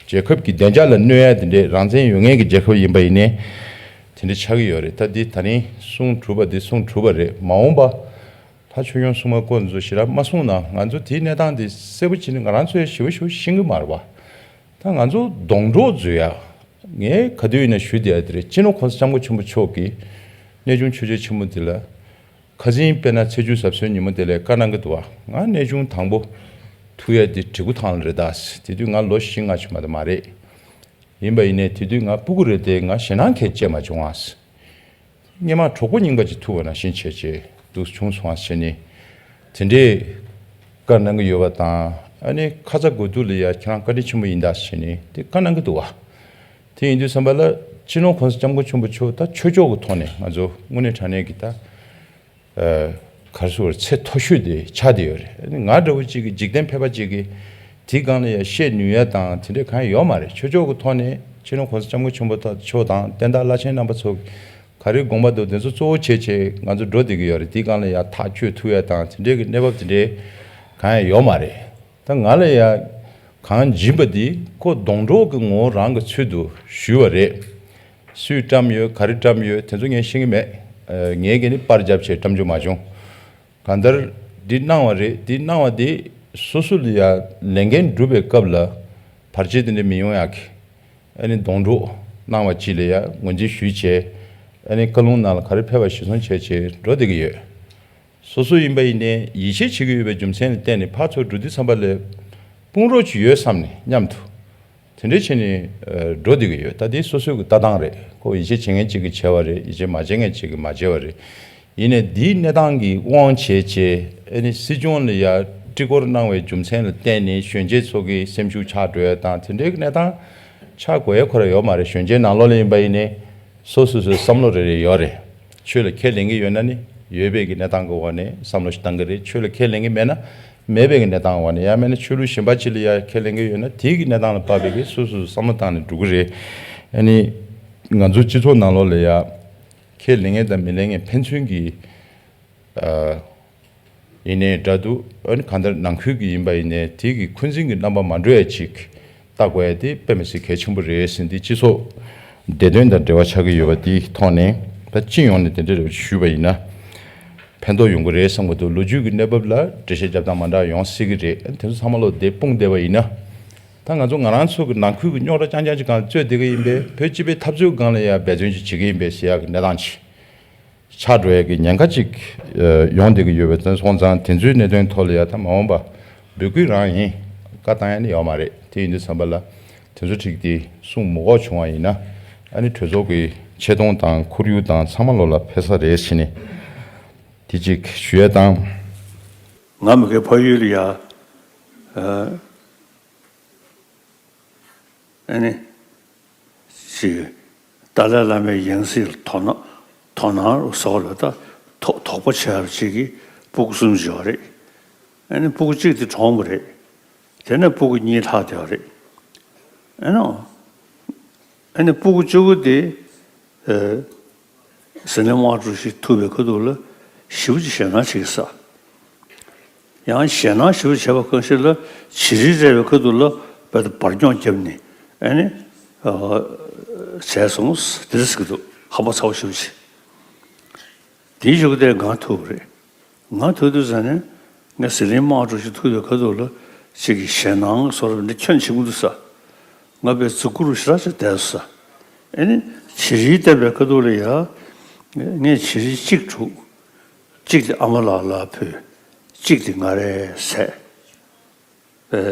རྒྱལ་ཁབ་ཀྱི་བདེ་འཇགས་ལ་གནོད་ཡ་དེ་འདྲས་རང་བཙན་ཡོད་མཁན་གྱི་རྒྱལ་ཁབ་ཡིན་པ་ཡིན་ནའི་དེ་འདྲས་ཆགས་ཀྱི་ཡོད་རེད། ད་འདི་ད་རིང་གསུང་གྲུབ་པ་འདི་གསུང་གྲུབ་པ་རེད། མ་འོངས་པ་ལྷ་ཆོས་སྐྱོང་སྲུང་མ་སྐོར་ཚོ་ཞེ་དྲག་མ་གསུངས་ན་ང་ཚོ་དེའི་གནས་སྟངས་འདི་གསལ་པོ་བྱས་ནས་ང་རང་ཚོ་ཡང་ཞི་བ་ཞིག་ཤེས་ཀྱི་མ་རེད་པ། ད་ང་ཚོ་སྡོང་གྲོགས་བཟོ་ཡ། ངས་ག་དུས་ཡིན་ན་ཞུ་བསྡད་ཡ་དེ་རེད། སྤྱི་ནོར་གོང་ས་སྐྱབས་མགོན་ཆེན་པོ་མཆོག་གིས་གནས་ཆུང་ཆོས་རྒྱལ་ཆེན་པོ་འདི་ལ། ཁ་སང་དཔེར་ན་ཚེས་བཅུ་གཟའ་གསུམ་ཉིན་མོ་དེ་ལ་བཀའ་གནང་གི་འདུག་བ། ང་གནས་ཆུང་དང་པོ་ཐུག་ཡ་དེ་བྲིས་སྐུ་ཐང་ལ་རེད་ད། དེ་དུས་ང་ལོ་བཞི་ལྔ་ཆུང་མ་དེ་མ་རེད། ཡིན་པ་ཡིན་ནའི་དེ་དུས་ང་སྤུ་གུ་རེད་དེ་ང་ཞེད་སྣང་གང་ཡང་སྐྱེས་མ་བྱུང་ཨ། སྔོན་མ་གྲོགས་པོ་རྙིང་པ་ཅིག་ཐུག་པ་ནང་བཞིན་བྱས་བྱས་འདུག་བྱུང་སོང་ཨ་བྱས་ནས། དེ་འདྲས་བཀའ་གནང་གི་ཡོད་པ་དང་ཨ་ནི་ཁ་ཚ་དགོས་གཏུགས་ལ་ཡ་ཁྱེད་རང་བཀའ་དྲིན་ཆེན་པོ་ཡིན་ད་བྱས་ནས་དེ་བཀའ་གནང་གི་འདུག་བ། དེ་ཡིན་དུས་ཙམ་པ་ལ་སྤྱི་ནོར་གོང་ས་སྐྱབས་མགོན་ཆེན་པོ་མཆོག་ད་ཆོས་ཕྱོགས་ཀྱི་ཐོག་ནས་ང་ཚོ་དངོས་གནས་དྲང་གནས་ཀྱི་ད། ཨ། ག་རེ་ཟེར་དགོས་རེད། ཚད་མཐོ་ཤོས་དེ་ཆགས་བསྡད་ཡོད་རེད། ང་འདྲ་བོ་གཅིག་གིས་འཇིག་རྟེན་ཕལ་པ་གཅིག་གིས་དེའི་སྒང་ལ་ཡ་བཤད་ནུས་ཡ་དང་དེ་འདྲས་གང་ཡང་ཡོད་མ་རེད། ཆོས་ཕྱོགས་ཀྱི་ཐོག་ནས་སྤྱི་ནོར་གོང་ས་སྐྱབས་མགོན་ཆེན་པོ་མཆོག་དང་བསྟན་བདག་བླ་ཆེན་རྣམ་པ་ཚོ་ག་རེ་དགོངས་པ་འདུག་དེ་ཚོ་གཙོ་བོ་བྱས་བྱས་ང་ཚོ་འགྲོ་བསྡད་ཀྱི་ཡོད་རེད། དེའི་སྒང་ལ་ཡ་ཐག་གཅོད་ཐུབ་ཡ་དང་དེ་འདྲས་ཀྱི་གནས་བབ་དེ་འདྲས་གང་ཡང་ཡོད་མ་རེད། ད་ང་ལ་ཡ་གང་སྦྱིན་པ་འདི་ཁོ་སྡོང་གྲོགས་ཀྱི་ངོ་བོ་རང་གི་ཚུལ་དུ་ཞུས་པ་རེད། སུས་བཀྲམ་ཡོད་ག་རེ་བཀྲམ་ཡོད་དེ་ཚོ་ངས་ཤེས་ཀྱི་མེད། ཨ། ངས་ཀྱིས་ནི་པར་བརྒྱབ་བྱས་བཀྲམ་རྒྱུ་མ་བྱུང་། གང་ལྟར་འདི་གནང་བ་རེད། འདི་གནང་བ་འདི་སོ་སོ་ལ་ཡ་ལས་འགན་སྒྲུབ་པའི་སྐབས་ལ་བར་ཆད་དེ་འདྲ་མི་ཡོང་ཡག་གི་ཨ་ནི་སྡོང་གྲོགས་གནང་བ་ཅིག་ལ་ཡ་ངོས་འཛིན་ཞུས་བྱས་ཨ་ནི་བཀའ་ལུང་ནང་ལ་ག་རེ་ཕེབས་པ་གཞིར་བཟུང་བྱས་བྱས་འགྲོ་བསྡད་ཀྱི་ཡོད། སོ་སོ་ཡིན་པ་ཡིན་ནའི་ཡིད་ཆེས་བྱེད་ཀྱི་ཡོད་པའི་རྒྱུ་མཚན་ལ་བརྟེན་ནས་ཕར་ཚུར་འགྲོ་དུས་ཙམ་པ་ལ་དཔུང་རོགས་ཅིག་ཡོད་བསམ་ནས་མཉམ་དུ་ དེ་འདྲའི་བྱས་ནས་འགྲོ་བསྡད་ཀྱི་ཡོད། ད་དེ་སོ་སོའི་གི་ལྟ་སྟངས་རེད། ཁོ་ཡིད་ཆེས་བྱེད་མཁན་གཅིག་གིས་བྱས་པ་རེད། ཡིད་ཆེས་མ་བྱེད་མཁན་གཅིག་གིས་མ་བྱས་པ་རེད། ཡིན་ནའི་འདིའི་གནས་སྟངས་ཀྱི་དབང་བྱས་བྱས་ཨ་ནི་སྲིད་སྐྱོང་ལ་ཡ་སྤྲི་སྐོར་གནང་བའི་རྒྱུ་མཚན་ལ་བརྟེན་ནས་གཞོན་སྐྱེས་ཚོ་གི་སེམས་ཤུགས་ཆག་འགྲོ་ཡ་དང་དེ་འདྲའི་གནས་སྟངས་ཆགས་དགོས་ཡ་ཁོ་ར་ཡོད་མ་རེད། གཞོན་སྐྱེས་ནང་ལོགས་ལ་ཡིན་པ་ཡིན་ནའི་སོ་སོ་སོའི་བསམ་བློ་རེ་རེ་ཡོད་རེད། ཆོས་ལ་ཁས་ལེན་གྱི་ཡོད་ན་ནི་ཡོད་པའི་གི་གནས་སྟངས་ཀྱི་འོག་ནས་བསམ་བློ་ཞིག་བཏང་གི་རེད། ཆོས་ལ་ཁས་ལེན་གྱི་མེད་ན་མེད་པའི་གི་གནས་སྟངས་འོག་ནས་ཡང་མིན་ན་ཆོས་ལུགས་གཞན་པ་ཅིག་ལ་ཡང་ཁས་ལེན་གྱི་ཡོད་ན་དེའི་གི་གནས་སྟངས་ལ་དཔག་པའི་གི་སོ་སོ་སོའི་བསམ་བློ་བཏང་ནས་འགྲོ་གི་རེད། ཨ་ནི་ང་ཚོ་སྤྱི་ཚོགས་ནང་ལོགས་ལ་ཡང་ཁས་ལེན་མཁན་དང་མི་ལེན་མཁན་ཕན་ཚུན་གྱི་ཨ་ཡིན་ནའི་འདྲ་འདུག་ཨ་ནི་གང་ལྟར་ནང་ཁུལ་གྱི་ཡིན་པ་ཡིན་ནའི་དེ་གི་འཁོན་འཛིན་གྱི་རྣམ་པ་མ་འགྲོ་ཡ་ཅིག་བལྟ་དགོས་ཡ་དེ་དཔེ་མི་སྲིད་གལ་ཆེན་པོ་རེད་ཟེར། འདི་སྤྱི་ཚོགས་བདེ་དོན་དང་འབྲེལ་བ་ཆགས་ཀྱི་ཡོད་པ་དེའི་ཐོག་ནས་ད་སྤྱི་ཡོངས་ནས་དེ་འདྲ་རེ་བ་ཞུས་པ་ཡིན་ན་ཕན་ཐོགས་ཡོང་གི་རེད་བསམ་གྱི་འདུག་ལོ་རྒྱུས་ཀྱི་གནས་བབ་ལ་འགྲེལ་བཤད་རྒྱབ་སྟངས་མ་འདྲ་ཡོང་སྲིད་ཀྱི་རེད། དེ་ཚོ་ཚང་མ་ལོ་དེ་སྤུངས་བསྡད་པ་ཡིན་ན་ད་ང་ཚོ་ང་རང་ཚོ་གི་ནང་ཁུལ་གྱི་རྙོག་དྲ་རྐྱང་རྐྱང་ཅིག་སྒང་ལ་རྩོད་བསྡད་ཀྱི་ཡིན་པས་བོད་སྤྱི་པའི་འཐབ་རྩོད་སྒང་ལ་ཡང་འབད་བརྩོན་ཅིག་བྱེད་ཀྱི་ཡིན་པས་ཟེར་ཡག་གི་གནས་སྟངས་ཅིག་ཆགས་འགྲོ་ཡས་ཀྱི་ཉེན་ཁ་ཅིག་ཡོང་བསྡད་ཀྱི་ཡོད་པའི་དོན་སོང་ཙང་དེ་ཚོའི་གནད་དོན་ཐོག་ལ་ཡ་ད་མ་འོངས་པ་འབོད་སྐུལ་རང་ཡིན། བཀའ་བཏང་ཡ་ནི་ཡོད་མ་རེད། དེ་ཡིན་དུས་ཙམ་པ་ལ་དེ་ཚོ་ཁྲིད་དེ་གསུང་མི་དགོས་བྱུང་བ་ཡིན་ན་ཨ་ནི་གྲོས་ཚོགས་ཀྱི་ཆེ་མཐོང་དང་ཁོར་ཡུག་དང་ཚང་མ་ལོ་ལ་ཕན་ས་རེད་ཟེར་ནས་དེ་ཅིག་ཞུ་ཡ་དང་། ང་མི་དགེ་ཕ་ཡུལ་ལ་ཡ། ཨ་ནི། ཅིག་ཏཱ་ལའི་བླ་མའི་ཡང་སྲིད་ལ་དོ་སྣང་དོ་སྣང་རུ་སོགས་ལ་ད་དོ་དོགས་པ་ཆེ་བ་ཅིག་གི་སྤུ་གུ་གསུམ་ཡོད་རེད། ཨ་ནི་སྤུ་གུ་གཅིག་དེ་གྲོངས་པ་རེད། དེ་ནས་སྤུ་གུ་གཉིས་ལྷག་བསྡད་པ་རེད། ཨ་ནི། ཨ་ནི་སྤུ་གུ་བཅུ་དགུ་དེ། ཨ། ཟི་ལིང་དམར་ཕྲུག་ཞིག་ཐུག་པའི་ཁ་ཐུག་ལ་ཞེ་པོ་ཅིག་ཞེད་སྣང་བྱེད་ཀྱི་ས། ཡང་ཞེད་སྣང་ཞེ་པོ་བྱས་པ་གང་ཞིག་ལ་བྱི་རིལ་རེག་པའི་ཁ་ཐུག་ལ་རྦད་དེ་འབར་སྐྱོང་བརྒྱབ་ནས་ཨ་ནི། བྱས་སོང་དེ་རེད་ཟེར་གྱི་འདུག་ཧམ་པ་ཚ་བོ་ཞེ་པོ་ཅིག་དེའི་གཞུག་དེ་ང་ཐུག་པ་རེད། ང་ཐུག་དུས་ཙ་ནས་ང་ཟི་ལིང་དམར་ཕྲུག་ཞིག་ཐུག་པའི་ཁ་ཐུག་ལ་ཅིག་གི་ཞེད་སྣང་བཟོ་འདྲ་ཁྱོན་ཆེན་པོ་འདུག་ས། ང་དཔེ་གཟུགས་སྐུ་རུ་ཞེ་དྲག་ཅིག་བསྡད་སོང་ས། ཨ་ནི་བྱི་རིལ་བསྟན་པའི་ཁ་ཐུག་ལ་ཡ། ངས་བྱི་རིལ་གཅིག་བླུགས། གཅིག་དེ་ཨ་མ་ལགས་ལ་ཕུལ། གཅིག་དེ་ང་རས་ཟས། པའི་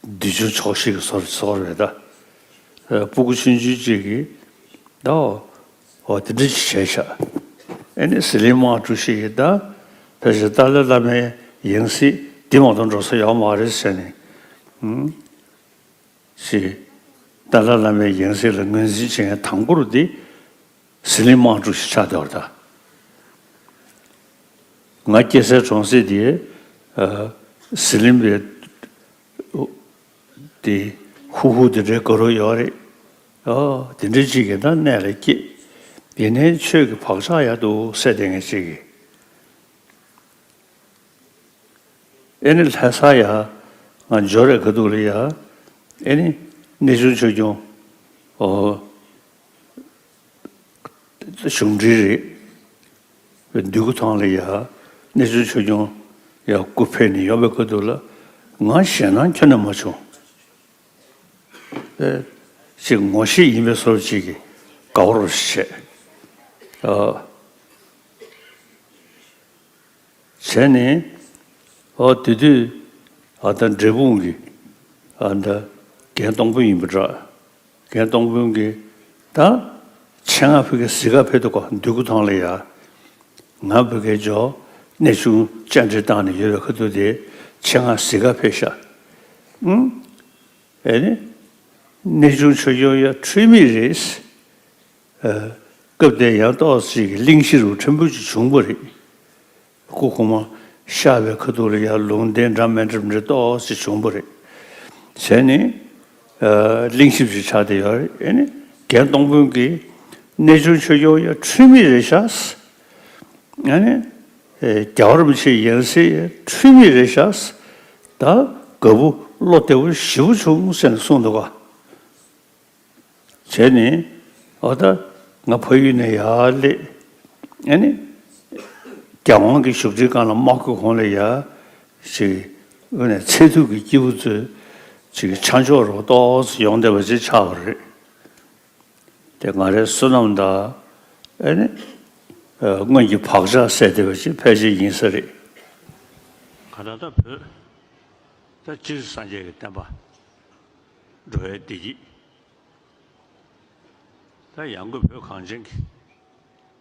བདུད་ཆུང་ཕྱོགས་བཞི་གི་སོར་སོར་རེད་ད། སྤུ་གུ་ཆུང་ཆུང་གཅིག་གིས་ད་འོ་དེ་འདྲ་ཞིག་བྱས་ཤག་ཨ་ནི་ཟི་ལིང་དམར་ཕྲུག་ཞིག་གིས་ད་ཕལ་ཆེར་ཏཱ་ལའི་བླ་མའི་ཡང་སྲིད་འདི་མ་གཏོགས་འགྲོ་ས་ཡོད་མ་རེད་ཟེར་ནས། ཞེས། ཏཱ་ལའི་བླ་མའི་ཡང་སྲིད་ལ་ངོས་འཛིན་བྱེད་མཁན་དང་པོ་རུ་དེ་ཟི་ལིང་དམར་ཕྲུག་ཞིག་ཆགས་བསྡད་པ་རེད་ད། ང་སྐྱེས་སའི་གྲོང་གསེབ་དེ་ཟི་ལིང་པའི་དེ་ཧུ་ཧུ་དེ་འདྲའི་དགའ་རབ་ཡོད་རེད། ཨོ་དེ་འདྲའི་ཅིག་གི་ད་གནས་ལ་སྐྱེས། ཡིན་ནའི་ཆོས་ཀྱི་བག་ཆགས་ཡག་འདུག་སེ་བསྡད་མཁན་ཅིག་གིས། ཨེ་ནི་ལྷ་ས་ཡ། ང་འབྱོར་བའི་ཁ་ཐུག་ལ་ཡ། ཨེ་ནི་གནས་ཆུང་ཆོས་སྐྱོང་། ཨོ། གཞུང་འབྲེལ་རེད། འདོད་རྒུ་ཐང་ལ་ཡ། གནས་ཆུང་ཆོས་སྐྱོང་ཡ་སྐུ་ཕེབས་ནས་ཡོང་བའི་ཁ་ཐུག་ལ། ང་ཞེད་སྣང་ཁྱོན་ནས་མ་བྱུང་། ཨེ། ཅིག་ངོ་ཤེས་ཡིན་པའི་བཟོ་ཅིག་གིས་དགའ་བོ་རུ་བྱས། ཨ། བྱས་ནས། ཨོ་དེ་དུས་ཨ་ད་འབྲས་སྤུངས་ཀྱི་ཨ་ད་རྒན་སྟོང་དཔོན་ཡིན་པ་འདྲ། རྒན་སྟོང་དཔོན་གྱིས་ད་ཆེད་མངགས་ཕ་གིར་གཟིགས་གར་ཕེབས་འདུག་ག་འདོད་རྒུ་ཐང་ལ་ཡ། ང་ཕ་གིར་འབྱོར་གནས་ཆུང་བཅར་འདྲི་བཏང་ནས་ཡོད་པའི་ཁ་ཐུག་དེ་ཆེད་མངགས་གཟིགས་གར་ཕེབས་ཤག་ཨུང་། ཨེ་ནི། གནས་ཆུང་ཆོས་སྐྱོང་ཡ་འཁྲུལ་མེད་རེད། ཨ། སྐབས་དེར་ཡང་ཏོག་ཙམ་གྱི་གླེང་གཞི་རུ་ཕྲན་བུ་ཅིག་བྱུང་བ་རེད། སྐུ་གོང་མ་གཤེགས་པའི་ཁ་ཐུག་ལ་ཡང་ལུང་བསྟན་འདྲ་མི་འདྲ་མི་འདྲ་ཏོག་ཙམ་བྱུང་བ་རེད། བྱས་ནས། ཨ། གླེང་གཞི་ཞིག་ཆགས་བསྡད་ཡོད་རེད། ཨེ་ནི་རྒན་སྟོང་དཔོན་གྱིས་གནས་ཆུང་ཆོས་སྐྱོང་ཡ་འཁྲུལ་མེད་རེད་ཤག་ཨ་ནི། ཨེ། རྒྱལ་བ་རིན་པོ་ཆེའི་ཡང་སྲིད་ཡ་འཁྲུལ་མེད་རེད་ཤག་ད་དགའ་པོ་བློ་བདེ་པོ་ཞེ་པོ་བྱུང་ཟེར་ནས་གསུངས་འདུག་ག་བྱས་ནས་ཨོ་ད་ང་ཕ་ཡུལ་ནས་ཡར་སླེབས། ཨ་ནི་རྒྱལ་དབང་གི་བཞུགས་ཁྲིའི་སྒང་ལ་དམག་ཁུལ་གོང་ལ་ཡ་ཞིག་ཨ་ནི་ཚེ་ཐུག་གི་སྐྱེས་བུ་ཚོས་ཅིག་ཆ་འཇོག་རོགས་ཏོག་ཙམ་ཡོང་བསྡད་པ་ཅིག་ཆགས་པ་རེད། དེ་ང་རའི་བསོད་ནམས་དང་ཨ་ནི་སྔོན་གྱི་བག་ཆགས་སད་བསྡད་པ་ཅིག་ཕལ་ཆེར་ཡིན་ས་རེད། ག་ད་ལྟ་བོད་ད་སྤྱིར་སངས་རྒྱས་ཀྱི་བསྟན་པ། འགྲོ་བའི་བདེ་སྐྱིད། ད་ཡང་སྒོས་བོད་གངས་ཅན་གྱི་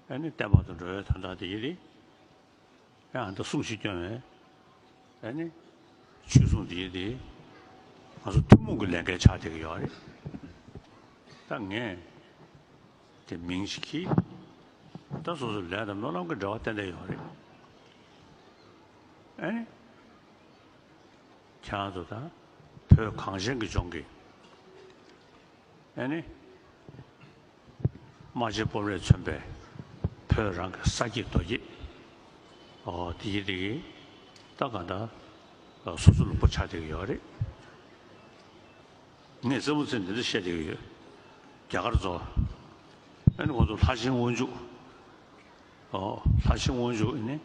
ཨ་ནི་བསྟན་པ་དུ་འགྲོ་བའི་དོན་དག་དེ་ཡིན་ཏེ། ཡང་ད་གསུང་བཞིན་སྐྱོན་བའི་ཨ་ནི་ཆོས་སྲུང་དེ་ཡིན་ཏེ། ང་ཚོ་ཐུན་མོང་གི་ལས་འགན་ཆགས་བསྡད་ཀྱི་ཡོད་རེད། ད་ངས་དེ་མིང་ཞིག་གིས་ད་སོ་སོའི་ལས་དང་སྨོན་ལམ་གྱི་འབྲེལ་བ་ཏན་ཏན་ཡོད་རེད། ཨ་ནི། ཁྱེད་རང་ཚོ་དང་བོད་གངས་ཅན་གྱི་ལྗོངས་ཀྱི་ཨ་ནི་རྨ་བྱའི་སྤོམ་རས་མཚོན་པའི་བོད་རང་གི་ས་སྐྱེས་རྡོ་སྐྱེས། ཨོ་དེ་གི་དེ་གི་ད་ག་ད་སོ་སོ་ལུང་པ་ཆགས་བསྡད་ཀྱི་ཡོད་རེད། ངས་རྩེད་མོ་རྩེ་འདི་འདྲ་བཤད་བསྡད་ཀྱི་ཡོད། རྒྱ་གར་ཚོ། ཨ་ནི་ཁོང་ཚོ་ལྷ་ཆེན་དབང་ཕྱུག་ཨོ་ལྷ་ཆེན་དབང་ཕྱུག་ཨ་ནི།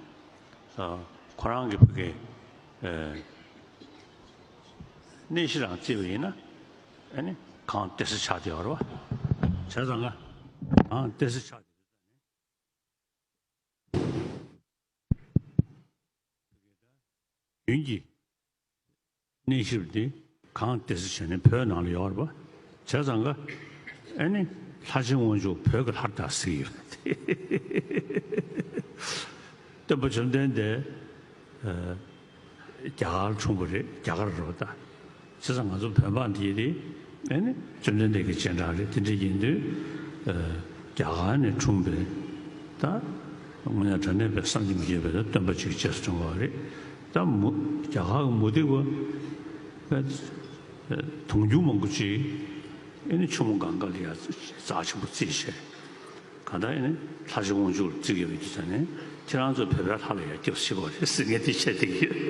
ཨ་ཁོ་རང་གི་ཕ་གི་ཨེ་གནས་གཞི་རང་བརྩིས་པ་ཡིན་ན། ཨ་ནི་གངས་ཏི་སེ་ཆགས་བསྡད་ཡོད་རེད་བ། བྱས་ཙང་ང་གངས་ཏི་སེ་ཆགས་བསྡད་ཡོད་ཙང་ནི། ཡུན་གྱི་གནས་གཞི་འདི་གངས་ཏི་སེ་བྱས་ནས་བོད་ནང་ལ་ཡོད་རེད་པ། བྱས་ཙང་ཀ་ཨ་ནི་ལྷ་ཆེན་དབང་ཕྱུག་བོད་ཀྱི་ལྷ་རེད་ཟེར་གྱི་ཡོད། སྟོན་པ་བཅོམ་ལྡན་འདས་ཨ་རྒྱ་གར་འཁྲུངས་པ་རེད། རྒྱ་གར་རེད་པ་ད། བྱས་ཙང་ང་ཚོ་བོད་འབངས་འདི་རེད། ཨ་ནི་བཅོམ་ལྡན་འདས་ཀྱི་སྤྱན་དྲངས་རེད། དེ་འདྲ་ཡིན་དུས་ཨ་རྒྱ་གར་ནས་འཁྲུངས་པའི་ད་དངོས་གནས་དྲང་གནས་པའི་བསམ་གྱིས་མི་ཁྱབ་པའི་ད་སྟོན་པ་ཅིག་རྗེས་སུ་འབྲངས་པ་རེད། ད་མུ་རྒྱ་གར་གྱི་མུ་སྟེགས་པ་དུང་ཕྱུར་མང་པོ་ཅིག་ཨ་ནི་ཆུ་མོ་གངྒཱ་ལ་ཡ་རྩ་ཆེན་པོ་བརྩིས་བྱས། གང་ལྟར་ཨ་ནི་ལྷ་ཆེན་དབང་ཕྱུག་ལ་བརྩི་གི་ཡོད་དུས་ཙང་ནས་ཁྱེད་རང་ཚོ་བོད་པའི་ལྷ་ལ་ཡ་སྐྱབས་སུ་མཆི་དགོས་རེད་ཟེར་མཁན་དེ་བཤད་བསྡད་ཀྱི་ཡོད།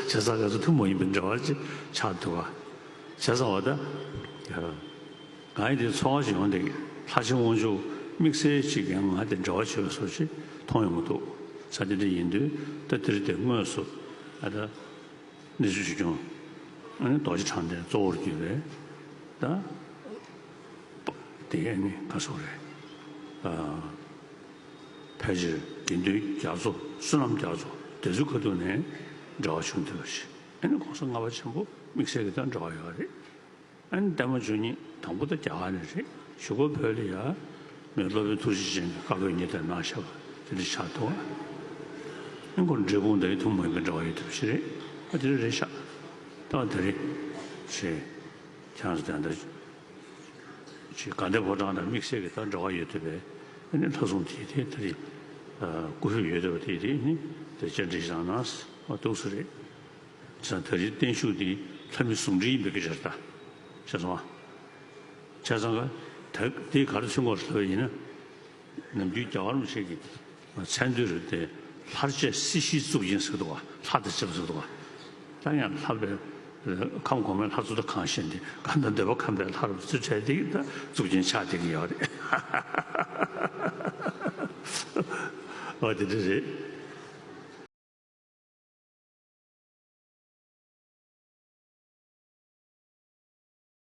བྱས་ཙང་ང་ཚོ་ཐུན་མོང་ཡིན་པའི་འབྲེལ་བ་ཅིག་ཆགས་འདུག་ག། བྱས་ཙང་བ་ད། ང་ཡི་དེ་ཚོར་བ་ཞིག་ཡོང་བསྡད་ཀྱི། ལྷ་ཆེན་དབང་ཕྱུག་དམིགས་བསལ་ཅིག་ཡང་ང་དེ་འབྲེལ་བ་ཆོད་པའི་བཟོ་ཅིག་མཐོང་ཡོང་གི་འདུག་ས། དེ་འདྲ་ཡིན་དུས་ད་དེར་དེ་དངོས་སུ་ཨ་ད་གནས་ཆུང་ཆོས་སྐྱོང་ཨ་ནི་རྡོ་རྗེ་གྲགས་ལྡན་གཙོ་བོར་གྱུར་པའི་ད་དེ་ཨ་ནི་ག་སོགས་རེད། ཨ་ཕལ་ཆེར་དགེ་འདུན་རྒྱ་མཚོ་བསོད་ནམས་རྒྱ་མཚོ་དེ་ཚོའི་ཁ་ཐུག་ནས་འབྲེལ་བ་བྱུང་འདུག་ཞེས་ཨ་ནི་གོང་ས་ལྔ་པ་ཆེན་པོ་དམིགས་བསལ་གྱི་ད་འབྲེལ་བ་ཡོད་རེད། ཨ་ནི་བདེ་མཆོག་བཅུ་གཉིས་དང་པོ་ད་རྒྱ་གར་ནས་རེད། གཞུག་གུ་བོད་ལ་ཡ་མི་སློབ་དཔོན་ཐུགས་རྗེ་ཅན་གྱི་བཀའ་བསྒོ་གཉིས་དང་ནང་ཞབས་དེ་འདྲ་ཆགས་འདུག་ཨ་ནི་ཁོ་འབྲས་སྤུངས་དང་ཐུན་མོང་གི་འབྲེལ་བ་ཡོད་ཐུབ་ཞིག་རེད། ཨ་དེ་རེད་ཤག་ད་དེ་རེད། ཞེས་ཁྱེད་རང་ཚོ་དེ་འདྲ་ཅིག་དགའ་ལྡན་ཕོ་བྲང་དང་དམིགས་བསལ་གྱི་ད་འབྲེལ་བ་ཡོད་ཐུབ་པའི་ཨ་ནི་ལྷ་སྲུང་དེ་དེ་དེ་རེད། སྐུ་ཕེབས་ཡོད་བསྡད་པ་དེ་དེ་ནི་དེ་བཅར་འདྲི་ཞིག་གནང་ན་ཨ་འདུག་ས་རེད། བྱས་ཙང་ད་རེས་བརྟན་བཞུགས་འདི་ལྷ་མི་ཟུང་འབྲེལ་ཡིན་པའི་སྐད་ཆ་རེད་ད། ཤེས་སོང་ཨ། བྱས་ཙང་ཀ་ད་འདི་ག་རེ་མཚོན་གྱི་ཡོད་རེད་ལབ་པ་ཡིན་ན། ནམ་རྒྱུན་རྒྱ་གར་མི་ཞིག་གིས་མཚན་དོན་རེད་དེ་ལྷར་བཅས་སྲིད་ཞིའི་གཙུག་རྒྱན་ཟེར་གི་འདུག་བ། ལྷ་དང་བཅས་པ་ཟེར་གི་འདུག་བ། ད་ཡང་ལྷ་པའི་ཁམས་གོང་མའི་ལྷ་ཚོགས་དང་གང་ཞེན་ཏེ་གང་དང་འདོད་པ་ཁམས་པའི་ལྷ་རུ་ཚུར་བྲལ་ཏེ་ད་གཙུག་རྒྱན་ཆགས་བསྡད་ཀྱི་ཡོད་རེད། འོ་དེ་འདྲ་རེད།